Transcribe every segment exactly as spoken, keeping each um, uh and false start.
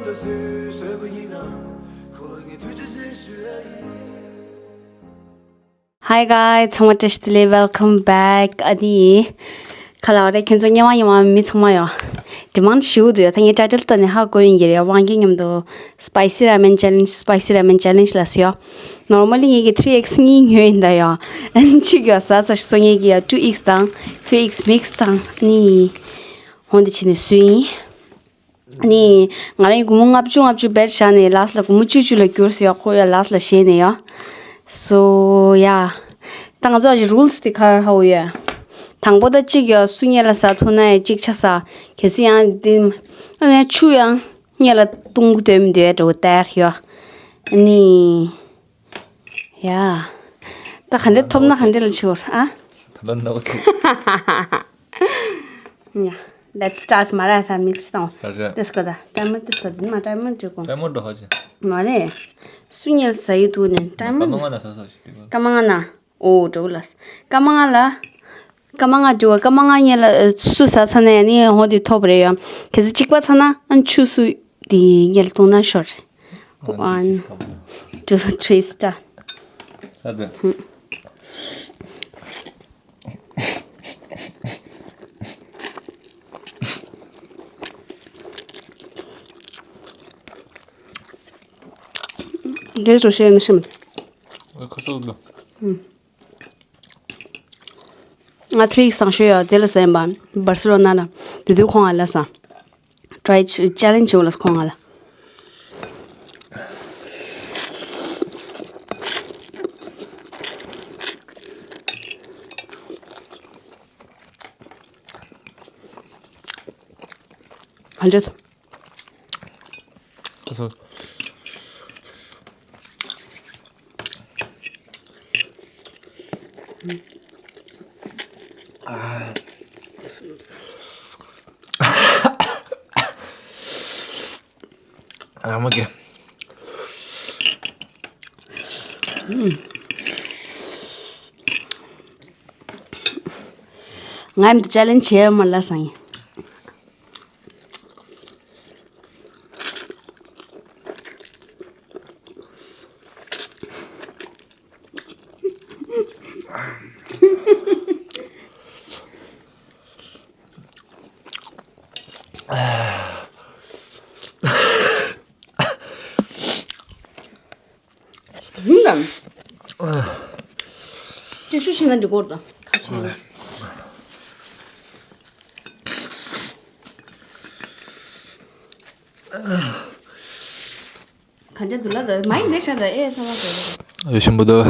Hi guys, ཚང་མ་བཀྲ་ཤིས་བདེ་ལེགས། Welcome back. ཨ་ནི། ཁ་ལག་རེད། ཁྱོད་ཚོ་ཉེ་བ་ཉེ་བ་མི་ཚང་མ་ཡོད། ཌི་མཱན་ཌི་ཞུ་འདུག་ཡོད། ད་ངས་ཊའི་ཊལ་ལྟ་ནས་ཧ་གོ་ཡིན་གྱི་རེད། དབང་རྒྱལ་མཉམ་དུ་Spicy Ramen Challenge, Spicy Ramen Challenge ལ་སུ་ཡོད། Normally ངས་ཀྱི་three X གཉིས་ཉོས་ཡིན་ད་ཡོད། ཨ་ནི་གཅིག་ཡོད་ཟ་ས་ཞིག་སོང་ངས་ཀྱི་ཡ་two X དང་three X mix དང་ཨ་ནི། འོན་ཏེ་ཕྱིན་ནས་སུ་ཡིན། ནི། ང་རང་སྒོར་མོ་ལྔ་བཅུ་ལྔ་བཅུ་བེད་བཞག་ནས་ལཱསི་ལ་སྒོར་མོ་བཅུ་བཅུ་ལ་བསྒྱུར་སོང་ཡ། ཁོ་ཡ་ལཱསི་ལ་ཞེད་ནས་ཡ། So yeah. ད་ང་ཚོ་ཨ་ཅེ་རུལ་སི་དེ་ག་རེ་ཧ་གོ་ཡོད། དང་པོ་ད་གཅིག་ཡ་སུ་སྔོན་ལ་ཟ་ཐུབ་ན་ཡ་གཅིག་ཆ་ཟ། གལ་སྲིད་ཡང་དེ། ཨ་ནི་ཆུ་ཡང་སྔོན་ལ་བཏུང་གི་སྡོད་མི་འདོད་འགྲོ་གི་ལྟར་ཡ། ནི། ཡ། ད་ག་འདྲ་ཐོབ་ན་ག་འདྲ་ལ་ཆོར་ཨ། ད་ལྟ་ནོ་སི། ཡ། Let's start. མ་ར་ཐ་མིག་སྟོང་། Start རེད། ཏེ་སྐོ་ད། ཏ་མ་ཏེ་སྐོ་ད་མ་ཏ་མ་འགྲིག་གོ། ཏ་མ་འགྲོ་ཧ་ཅི། མ་རེད། སུ་སྔོན་ལ་ཟ་ཡི་འདུག་ནས་ཏ་མ། ཀ་མ་ང་ན་ཟ་ཟ་ཞིག་འགྲིག་གོ། ཀ་མ་ང་ན། ཨོ་འགྲོ་ལ། ཀ་མ་ང་ལ། ཀ་མ་ང་འགྲོ་བ་ཀ་མ་ང་སྔོན་ལ་སུ་ཟ་ཚ་ན་ཡ་ནི་ཧོ་དེ་ཐོབ་རེད་ཡ། གལ་སྲིད་གཅིག་པ་ཚ་ན་ཨ་ཆུ་སུ། དེ་ཉལ་གཏོང་ན་ཤོར། One, two, three, start. དེ་ཚོ་བཤད་ན་ཤི་མི། ཁ་ཚུགས་འདུག་ང་three X དང་ཤོད་ཡ་དེ་ལ་ཟན་པ་བར་སི་རོ་ན་ལ་དུས་དུས་ཁོང་ང་ལ་ས། Try challenge བྱུང་ལ་ཁོང་ང་ལ། ཧ་ལས། ཨ་མ་གེ། ང་ཡང་འདི་ཅལ་ལེན་བྱས་ཡོད་མ་ལ་སང་ཡིན། ཡིན་ནམ། ཅིག་ཤུ་ཤིང་ན་འདི་སྐོར་དང་ཁ་ཆེ་ན། གང་ཅག་འདུག་ལ་ད་མ་ཡིན་ནས་ཤ་ད་ཨེ་ས་མ་ཟེར། ཡོ་ཤིན་པོ་དོ།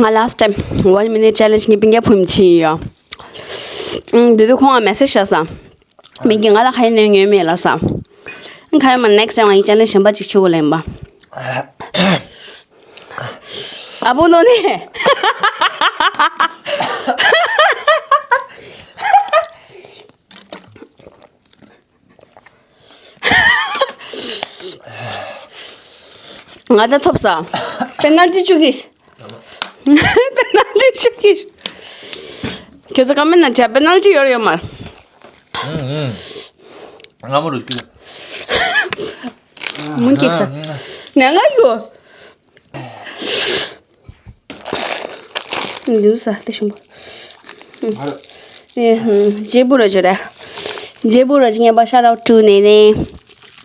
ང་last time one minute challenge གི་སྤུན་ཀྱག་ཕུམ་ཆི་ཡོད། ཨང་དེ་དུས་ཁོང་ང་message བྱས་ས། མིག་གིས་ང་ལ་ཁ་ཡིན་ནས་ཉོས་མེད་ལ་ས། ཁ་ཡིན་མ་next time ང་ཡི་challenge གཞན་པ་ཅིག་བྱེད་དགོས་ལེན་པ། ཨ་བུ་ནོ་ནི། ང་ད་ཐོབ་ས། པེ་ནལ་ཏི་བཅུག་གི། པེ་ནལ་ཏི་བཅུག་གི། ཁྱོད་ཚོ་ཀ་མེན་ན་བྱ་པེ་ནལ་ཏི་ཡོད་ཡོད་མ། ང་མ་རུ་ཅི། མུན་ཁེག་ས། ནང་ང་ཡོད། འདི་ཟ་དེ་ཤོང་། ཨེ་ཧུམ། ཇེ་བུ་ར་ཇོ་ར། ཇེ་བུ་ར་ཇོ་ངན་པ། Shout out to ནེ་ནེ།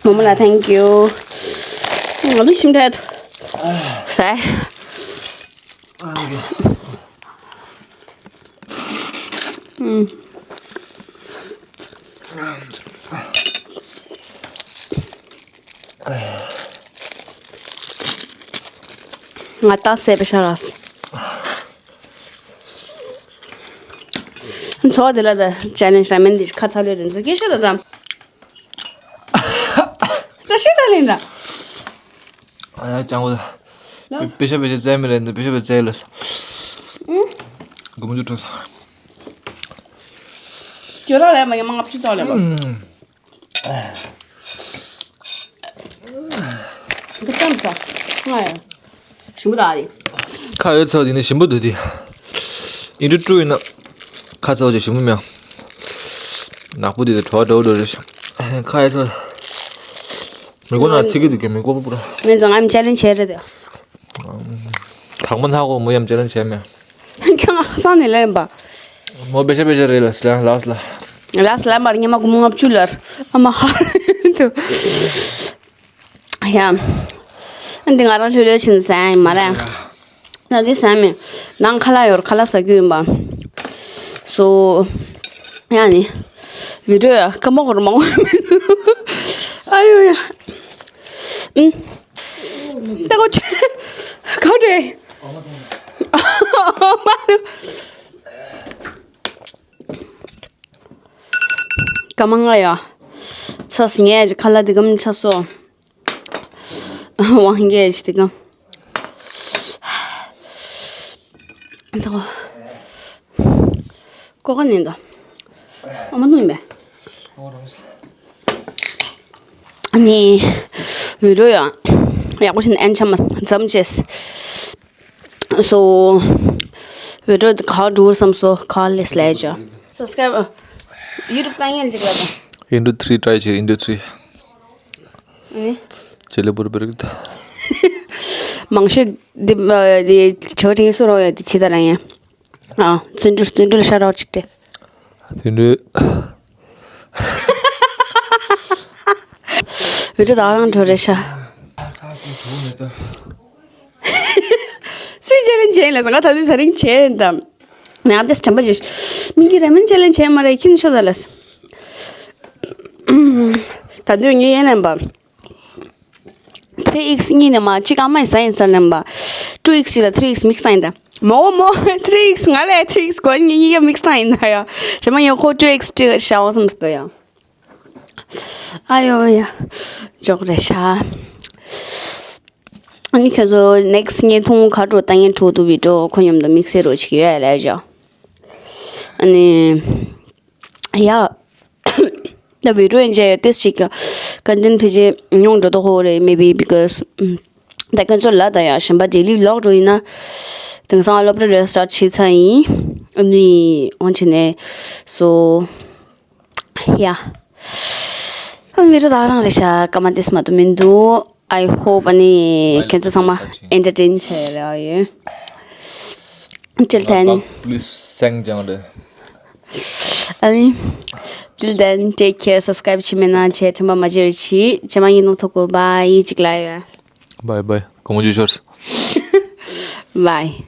མོ་མོ་ལ་thank you། ང་ལུས་ཤིམ་ཐད། ཟ། ཨུམ། ང་ཏང་སེ་པེ་ཤ་ར་སི། ཚོ་དེ་ལ་ད་ཅ་ནེ་ཤ་མེན་འདི་ཁ་ཚ་ལོས་དེ་ཚོ་སྐད་ཤ་ད་དམ། ད་ཤེས་ད་ལེན་ད། ཨ་ཡ་ཅང་གོ་ད། ལོ། པེ་ཤ་པེ་ཤ་ཙེ་མི་ལེན་ད། པེ་ཤ་པེ་ཙེ་ལ་ས། ཨུ། གོ་མོ་ཅུ་ཏོ་ས། ཁྱོད་རང་ལས་མ་ཡ་མ་ལྔ་བཅུ་ཙམ་ལས་མ། ཨུམ། འདི་ཙམ་ཟ། ང་ཡ། ཞིམ་པོ་དག་རེད། ཁ་ཡོད་ཚོད་འདི་ནི་ཞིམ་པོ་འདུག་དེ། ཨིན་དྲུ་ཀྲུ་ཡིན་ན། ཁ་ཚོད་ཅིག་ཞིམ་པོ་མེད། ནག་པོ་འདི་དེ་བྲོ་བ་འདྲ་བོ་འདྲ་རེད། ཁ་ཡོད་ཚོད། མི་གོ་ན་ཚིག་གི་འདུག་གི་མི་གོ་པོ་པོ་ར། མི་ཚོ་ང་མི་ཅེ་ལེན་བྱས་རེད་དེ། དང་མ་ཐག་གོ་མོ་ཡམ་ཅེ་ལེན་བྱས་མེད། ཁྱོད་ང་ཁ་སང་ནས་ལེན་པ། མོ་པེ་ཤ་པེ་ཤ་རེད་ལ་ལ་ལ། ལ་ལ་མར་ཉི་མ་གུམ་ངབ་ཆུ་ལར། ཨ་མ་ཧ། ཡ། ཨ་འདི་ང་རང་ལྷོད་ལྷོད་ཕྱིན་ཟ་ཡིན་མ་རེད། ན་འདི་ཟ་མེད། ནང་ཁ་ལག་ཡོད་ཁ་ལག་ཟ་རྒྱུ་ཡིན་པ། སོ། ཡ་ནི། བི་ཌིའོ་ཡ་ཀ་མ་གོར་མང་པོ། ཨ་ཡོ་ཡ། ཨུམ། ད་གོ་ཆེ། གོ་དྲེ། ཀ་མ་ང་ཡ། ཚ་སི་ངས་ཀྱི་ཁ་ལག་འདི་གམ་ཆ་སོ། དབང་རྒྱལ་ཞིག་དེ་གང་། ད་གོ་ག་ནས་འདུག་ཨ་མ་ནུ་ཡིན་པས། ནི་བི་ཌིའོ་ཡང་ཡག་པོ་ཞིག་ཨན་ཆ་མ་ཙམ་བྱས། སོ། བི་ཌིའོ་ག་འགྲོ་བསམ་སོ་ག་ལས་ལས་ཅོ། སབ་སི་ཀ་རེབ་ཡུ་ཊུབ་བཏང་ཡན་ཅིག་ལ་དང་། ཨིན་དྲུ་ཐི་རི་ཊའི་བྱེད་ཨིན་དྲུ་ཐི་རི། ཨ་ནི། ཅེ་ལེ་བུར་བེར་གི་ད། མང་ཤོས་འདི་འདི་ཆོ་ཏིང་སུ་རོ་ཡ་འདི་ཆི་ད་ར་ཡ། ཨ་བརྩོན་འགྲུས་བརྩོན་འགྲུས་ཤ་རོགས་ཅིག་སྤྲད། བརྩོན་འགྲུས། བི་ཌིའོ་ད་རང་འགྲོ་རེད་ཤག་སུས་ཅེ་ལེན་བྱས་ལ་ང་ད་དུས་ཚ་རིང་བྱས་དམ། ང་དེ་དྲན་པ་བརྗོད། མིང་གི་རེ་མན་ཅེ་ལེན་བྱས་མ་རེད་ཁྱིན་ཤོ་ད་ལས། ད་དུས་ངས་ཡན་ལན་པ། ཐི་རི་ཨིགས་གཉིས་ནས་མ་གཅིག་ཨ་མ་ཡི་ས་ཡིན་ས་ལེན་པ། ཊུ་ཨིགས་གཅིག་ལ་ཐི་རི་ཨིགས་མིག་སི་ཡིན་ད། མོ་མོ་ཐི་རི་ཨིགས་ང་ལས་ཐི་རི་ཨིགས་གོ་ཉིས་གཉིས་ཀ་མིག་སི་ཡིན་ད་ཡ། ཞེ་མ་ཡོ་ཁོ་ཊུ་ཨིགས་ཊུ་ཤའོ་སམ་སྟོ་ཡ། ཨ་ཡོ་ཡ། ཇོག་རེ་ཤ། ཨ་ནི་ཁྱོད་ཚོ་ནེག་སི་ཊི་བརྙན་ཐུང་ག་འགྲོ་ལྟ་ཉན་འགྲོ་འདུག་བི་ཌིའོ་ཁོ་མཉམ་དུ་དམིགས་བསལ་རོ་ཅིག་ཡོད་ལས་ཅོ། ཨ་ནི། ཡ། ད་བི་ཌིའོ་ཡན་ཆད་ཡོད་ཏེས་ཅིག་ཀ་ཀོན་ཊེན་ཊི་ཕལ་ཆེར་ཉུང་འགྲོ་དོ་ཧོ་རེད། maybe because ད་ཁྱོད་ཚོ་ལ་ད་ཡ་གཞན་པ་ཌེ་ལི་ཝི་ལོག་འགྲོ་ཡིན་ན། དེང་སང་སློབ་གྲྭ་རེ་སི་ཊར་ཊི་བྱས་ཚར་ཡིན། ཨ་ནི་འོན་ཆེ་ནས་སོ། ཡ། ཨ་ནི་བི་ཌིའོ་ད་རང་རེད་ཤག་སྐར་མ་ཏེས་མ་གཏོགས་མི་འདུག I hope ཨ་ནི་ཁྱོད་ཚོ་ཚང་མ་ཨེན་ཊར་ཊེན་བྱས་རེད་ཨ་ཡོད། Till then. Please སེང་ཅང་རེད། ཨ་ནི། Till then, take care, སབ་སི་ཀ་རེབ་བྱེད་མེད་ན་བྱེད། དྲན་པ་མ་བརྗེད་རོགས་གྱིས། རྗེས་མ་ཡིན་ནོ་ཐོག་གོ་བའི་ཅིག་ལ་ཡོད། Bye bye. གོང་ཇུ་ཤོར། Bye.